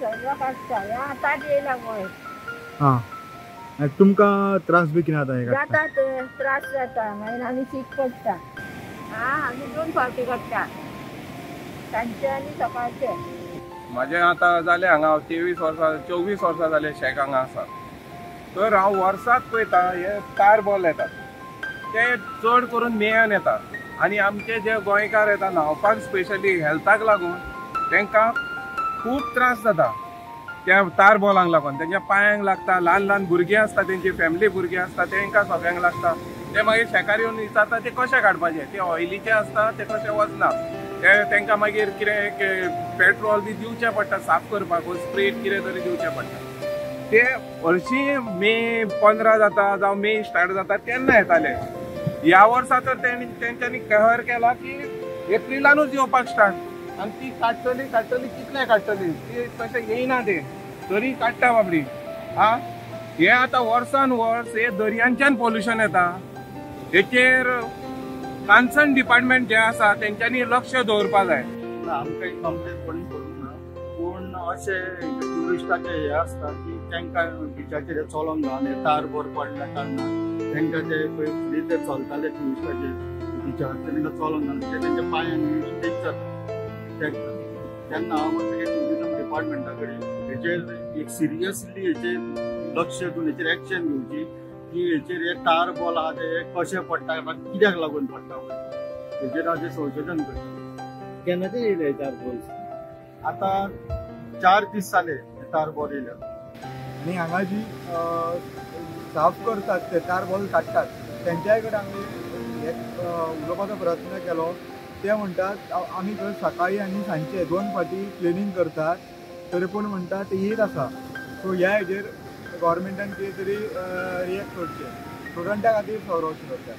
सर्व काडटा. हें आतांच येयला गोंय. हां, तुमकां त्रास बी कितें जाता? हें जाता, त्रास जाता, मागीर आमी शीक पडटा. हां, आमी 2 फावटी काडटा, सांजचे आनी सकाळचे. म्हाजें आतां जालें हांगा 23 वर्सां 24 वर्सां जालें शेक हांगा आसा. तर हांव वर्साक पळयता हे तार बॉल येतात ते चड करून मेयान येतात आनी आमचे जे गोंयकार येता न्हांवपाक स्पेशली हेल्थाक लागून तांकां खूब त्रास जाता त्या तार बॉलांक लागून. तेंच्या पांयांक लागता, ल्हान ल्हान भुरगीं आसता, तेंची फॅमिली भुरगीं आसता, तेंकां सगळ्यांक लागता. ते मागीर शेकार येवन विचारता ते कशें काडपाचें, ते ऑयलीचे आसता ते कशें वचना, ते तांकां मागीर कितें पेट्रोल बी दिवचें पडटा साफ करपाक, स्प्रेट कितें तरी दिवचें पडटा. ते हरशीं मे 15 जाता जावं मे स्टार्ट जाता तेन्ना येताले. ह्या वर्सा तर तेंच्यांनी कहर केला की एप्रिलानूच येवपाक स्टार्ट. आनी ती काडटली काडटली कितले काडटली, ती तशें येयना, ते तरी काडटा बाबडी. हा, हे आतां वर्सान वर्स हे दर्यांच्यान पोल्युशन येता. हेचेर कन्सर्न डिपार्टमेंट जे आसा तेंच्यांनी लक्ष दवरपा जाय. आमकां कंप्लेन कोणी करूंक ना, पूण अशें ट्युरिस्टाचे हे आसता की तांकां बिचाचेर चलोंक जायना, तार बोर पडल्या कारणान तांकां ते पळय फ्री ते चलताले ट्युरिस्टाचे बिचार, तांकां चलोंक जायना, ते तेंच्या पांयांनी स्लीप जाता. तेन्ना हांव म्हणटा की ट्युरिजम डिपार्टमेंटा कडेन हेचेर एक सिरियसली हेचेर लक्ष दिवन हेचेर एक्शन घेवची की हेचेर हे तार बॉल आहा ते कशें पडटा, कित्याक लागून पडटा, हेचेर हांव संशोधन करता. केन्नाचे येयले तार बॉल? आतां 4 दीस जाले तार बॉल येयल्या. आनी हांगा जी साफ करतात ते तार बॉल काडटात तेंच्याय कडेन आमी हे उलोवपाचो प्रयत्न केलो. ते म्हणटात आमी थंय सकाळी आनी सांजचे 2 फावटी क्लिनींग करतात, तरी पूण म्हणटात ते येत आसा. सो ह्या हेजेर गव्हर्मेंटान कितें तरी रिएक्ट करचें, स्टुडंटा खातीर संरक्षण करता.